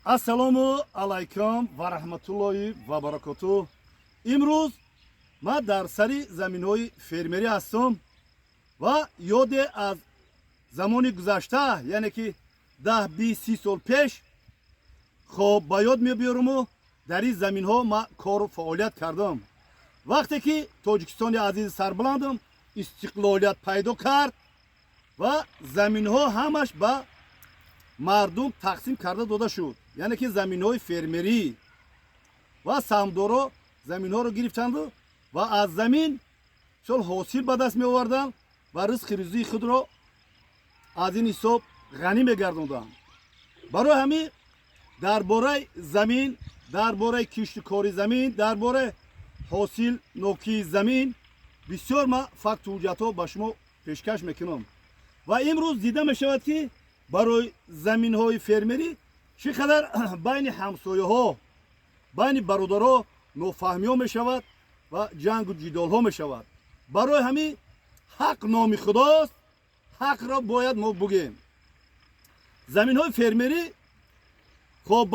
Ассалому алайкум ва раҳматуллоҳи ва баракоту. Имрӯз ман дар сари заминҳои фермерӣ ҳастам ва ёде аз замони гузашта, яъне ки 10, 20, 30 сол пеш, хоб, ба ёд мебиёруму дар ин заминҳо ман кору фаъолият кардам. Вақте ки Тоҷикистони азизи сарбаландам истиқлолият пайдо кард ва заминҳо ҳамаш ба мардум тақсим карда дода шуд, яъне ки заминҳои фермерӣ, ва саҳмдоро заминҳоро гирифтанду ва аз замин сол ҳосил ба даст меоварданд ва ризқи рӯзии худро аз ин ҳисоб ғанӣ мегардонданд. Барои ҳамин дар бораи замин, дар бораи кишту кори замин, дар бораи ҳосил нокии замин бисёр ман факту ҳуҷҷатҳо ба шумо пешкаш мекунам. Ва имрӯз дида мешавад, ки барои заминҳои фермерӣ чӣ қадар байни ҳамсояҳо, байни бародаро нофаҳмиҳо мешавад ва ҷангу ҷидолҳо мешавад. Барои ҳамин ҳақ номи худост, ҳақро бояд мо бугем. Заминҳои фермерӣ, хоб,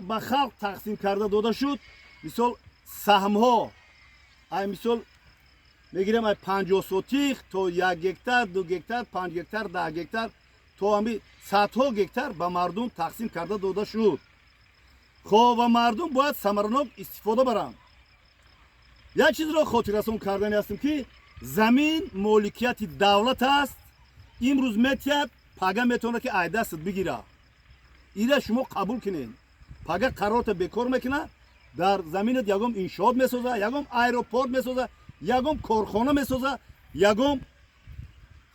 ба халқ тақсим карда дода шуд. Мисол, саҳмҳо, ай мисол мегирем, ай 50 сотих то 1 гектар, 2 гектар, 5 гектар, 10 гектар, то ҳами садҳо гектар ба мардум тақсим карда дода шуд. Хоб, ва мардум бояд самаранок истифода баранд. Як чизро хотиррасон кардани ҳастем, ки замин моликияти давлат аст. Имрӯз метиҳад, пага метавонад, ки ай дастат бигирад. Ира шумо қабул кунед. Пага қарорта бекор мекунад, дар заминат ягон иншоот месоза, ягон аэропорт месоза, ягон корхона месоза, ягон,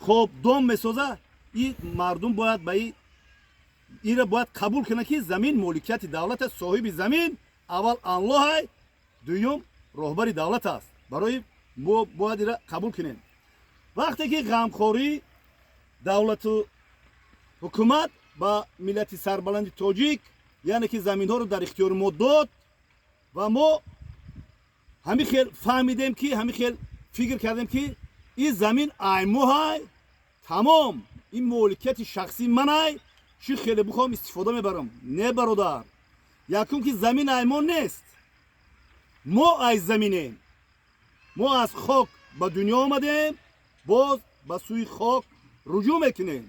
хоб, дом месоза. И мардум бояд ба ира бояд қабул кунад, ки замин моликияти давлат аст. Соҳиби замин аввал Аллоҳай, дуюм роҳбари давлат аст. Барои мо бояд ира қабул кунем. Вақте ки ғамхории давлату ҳукумат ба миллати сарбаланди тоҷик, яъне ки заминҳоро дар ихтиёри мо дод, ва мо ҳамин хел фаҳмидем, ки ҳамин хел фикр кардем, ки ин замин аймоҳай, тамом, ин моликияти шахсии манай, чӣ хеле бихоҳам истифода мебарам. Не, бародар. Якум, ки замин аймо нест, мо ай заминем. Мо аз хок ба дунё омадем, боз ба сӯи хок руҷӯъ мекунем.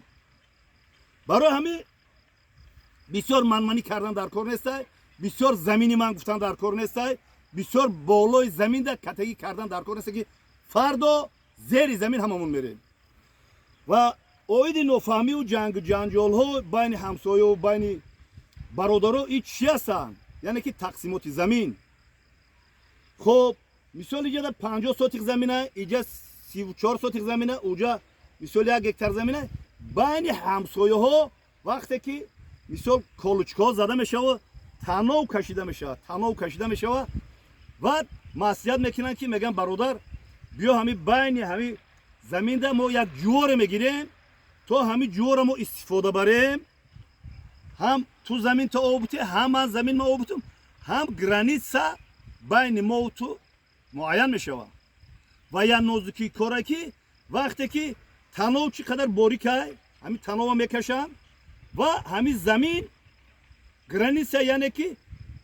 Барои ҳамин бисёр манманӣ кардан дар кор нестай, бисёр замини ман гуфтан дар кор нестай, бисёр болои заминда катагӣ кардан дар кор нестай, ки фардо зери замин ҳамамон мерем. Ва оиди нофаҳмиву ҷангу ҷанҷолҳо байни ҳамсояву байни бародаро и чӣ ҳастанд? Яъне ки тақсимоти замин. Хоб, мисол, иҷада 50 сотих замина, иҷа 34 сотих замина, уҷа, мисол, 1 гектар замина. Байни ҳамсояҳо вақте ки, мисол, колучкаҳо зада мешава, танов кашида мешавад, танов кашида мешавад ва маслиҳат мекунанд, ки мегӯянд: «Бародар, биё, ҳами байни ҳами заминда мо як ҷуворе мегирем, то ҳами ҷувора мо истифода барем. Ҳам ту замин то об бутӣ, ҳам ман замин ма об бутум, ҳам граница байни мову ту муайян мешавад». Ва як нозукии коре, ки вақте ки танов чӣ қадар борикай, ҳамин танова мекашанд ва ҳамин замин граница, яъне ки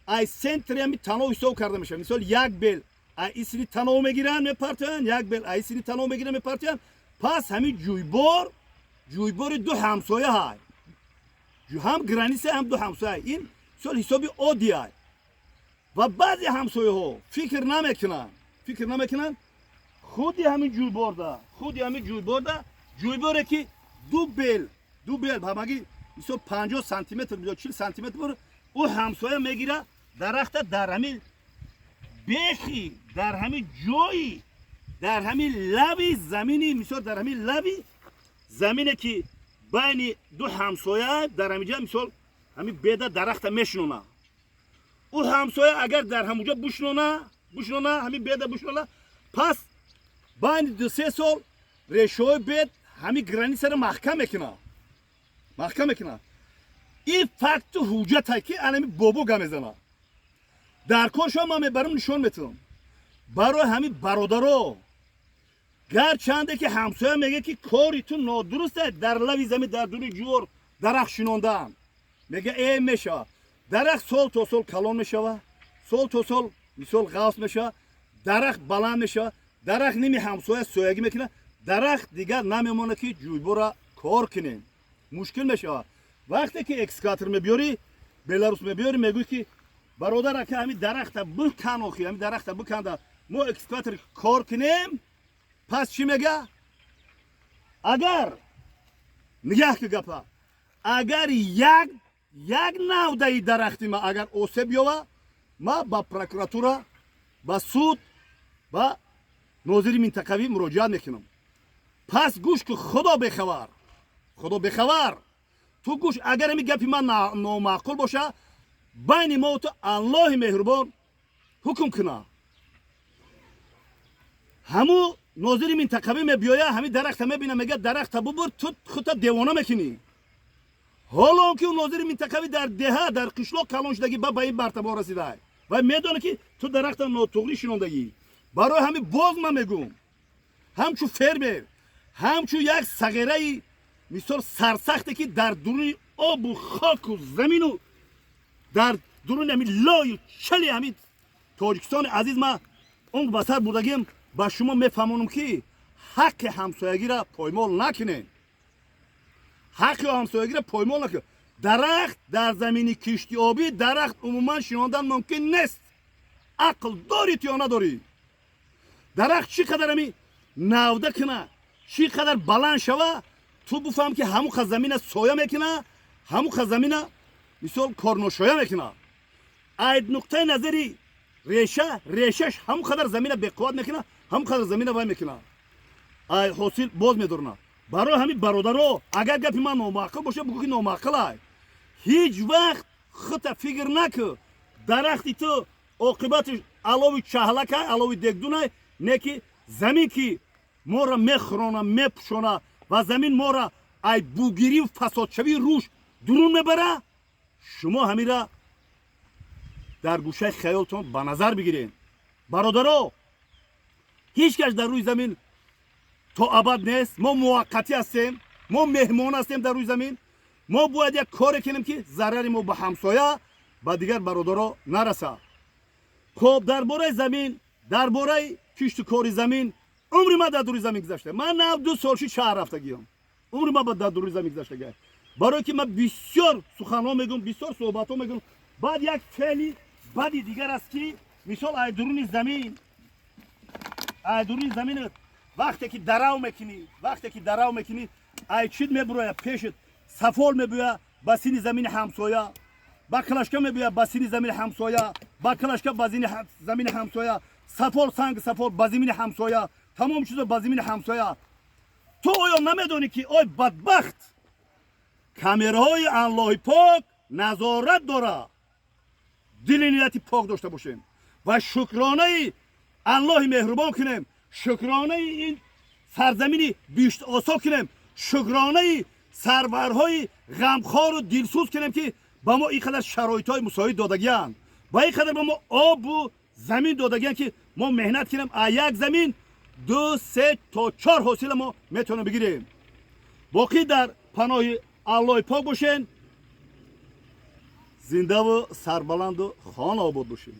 ай центри ҳами танов ҳисоб карда мешавад. Мисол, як бел ай исри танов мегиранд, мепартоянд, як бел ай исри танов мегиранд, мепартоянд. Пас ҳамин ҷӯйбор, ҷӯйбори ду ҳамсоя ҳай, ҳам граница, ҳам ду ҳамсоя. Ин мисол ҳисоби оддиай. Ва баъзе ҳамсояҳо фикр намекунанд, фикр намекунанд. Худи ҳамин ҷӯйборда, худи ҳамин ҷӯйборда, ҷӯйборе ки ду бел, ду бел, ҳамагӣ, мисол, 50 сантиметр ё 40 сантиметр бур, ӯ ҳамсоя мегира, дарахта дар ҳамин бехи, дар ҳамин ҷои, дар ҳамин лаби замини, мисол, дар ҳамин лаби замине, ки байни ду ҳамсоя, дар ҳамин ҷа, мисол, ҳамин беда дарахта мешинона. Ӯ ҳамсоя агар дар ҳамуҷа бушнона, бушнона, ҳамин беда бушнона, пас байни 2-3 сол решаҳои бед ҳамин границаро маҳкам мекунад, маҳкам мекунад. Ин факту ҳуҷҷате, ки анами бобо гап мезанад, дар кор шумо ман мебарам, нишон метавам. Барои ҳамин, бародаро, гарчанде ки ҳамсоя мегӯяд, ки кори ту нодуруст аст, дар лави замин, дар дуни ҷувор дарахт шинондаам, мега, э, мешавад. Дарахт сол то сол калон мешава, сол то сол, мисол, ғафс мешава, дарахт баланд мешава, дарахт ними ҳамсоя соягӣ мекунад, дарахт дигар намемонад, ки ҷӯйбора кор кунем, мушкил мешавад. Вақте ки экскаватор мебиёрӣ, Беларус мебиёрӣ, мегӯӣ, ки бародар, ака, ҳами дарахта бикан, охи ҳами дарахта биканда, мо экскаватор кор кунем. Пас чӣ мега? Агар нигаҳ ки гапа, агар як навдаи дарахти ма агар осеб ёва, ма ба прокуратура, ба суд, ба нозири минтақавӣ муроҷиат мекунам. Пас гӯш ку, худо бехабар, худо бехабар, ту гӯш, агар ами гапи ман номаъқул боша, байни мо ту Аллоҳи меҳрубон ҳукм куна. Ҳаму нозири минтақавӣ мебиёя, ҳами дарахта мебина, мега: «Дарахта бубур, ту худта девона мекунӣ». Ҳоло он ки ӯ нозири минтақавӣ дар деҳа, дар қишлоқ калон шудагӣ, ба ин мартаба расидай ва медонад, ки ту дарахта нотуғрӣ шинондагӣ. Барои ҳамин боз ман мегӯм, ҳамчун фермер, ҳамчун як сағираи, мисол, сарсахте, ки дар дуруни обу хоку замину дар дуруни ҳамин лою чали ҳамин Тоҷикистони азиз ман умр ба сар бурдагиам, ба шумо мефаҳмонам, ки ҳаққи ҳамсоягиро поймол накунед, ҳаққи ҳамсоягиро поймол накунед. Дарахт дар замини кишти обӣ, дарахт умуман шинондан мумкин нест. Ақл дорӣ ту ё надорӣ? Дарахт чӣ қадар ами навда куна, чӣ қадар баланд шава, ту буфаҳм, ки ҳамун қа замина соя мекуна, ҳамун қа замина, мисол, корношоя мекуна. Ай нуқтаи назари реша, решаш ҳамун қадар замина беқувват мекуна, ҳамун қадар замина вай мекуна, ай ҳосил боз медорна. Барои ҳамин, бародаро, агар гапи ман номаъқул боша, бугӯ, ки номаъқулай. Ҳеҷ вақт хута фикр накӯ, дарахти ту оқибатиш алови чаҳлакай, алови дегдунай, не ки замин, ки моро мехӯрона, мепӯшона ва замин моро ай бугирию фасодшавии рӯш дурун мебара. Шумо ҳамира дар гӯшаи хаёлтон ба назар бигиред. Бародаро, ҳеҷ кас дар рӯи замин то абад нест. Мо муваққатӣ ҳастем, мо меҳмон ҳастем дар рӯи замин. Мо бояд як коре кунем, ки зарари мо ба ҳамсоя, ба дигар бародаро нарасад. Хоб, дар бораи замин, дар бораи кишту кори замин, умри ман дар дури замин гузашта. Ман 92 сол ши шаҳр рафтагиам, умри ман дар дури замин гузаштага, барое ки ман бисёр суханҳо мегӯм, бисёр суҳбатҳо мегӯм. Баъд як феъли бади дигар аст, ки, мисол, ай дуруни замин, ай дуруни замин вақте ки дарав мекунӣ, вақте ки дарав мекунӣ, ай чид мебуроя пешит, сафол мебӯя ба сини замини ҳамсоя, баклажка мебӯя ба сини замини ҳамсоя, баклажка ба замини ҳамсоя, сафол, санг, сафол ба замини ҳамсоя, тамом чизо ба замини ҳамсоя. Ту оё намедонӣ, ки ой бадбахт, камераҳои Аллоҳи пок назорат дора? Дили нияти пок дошта бошем ва шукронаи Аллоҳи меҳрубон кунем, шукронаи ин сарзамини биҳиштосо кунем, шукронаи сарварҳои ғамхору дилсӯз кунем, ки ба мо ин қадар шароитҳои мусоид додагианд ва ин қадар ба мо обу замин додагианд, ки мо меҳнат кунем, а як замин ду, се то чор ҳосила мо метавонем бигирем. Боқӣ дар паноҳи Аллоҳи пок бошен, зиндаву сарбаланду хона обод бошем.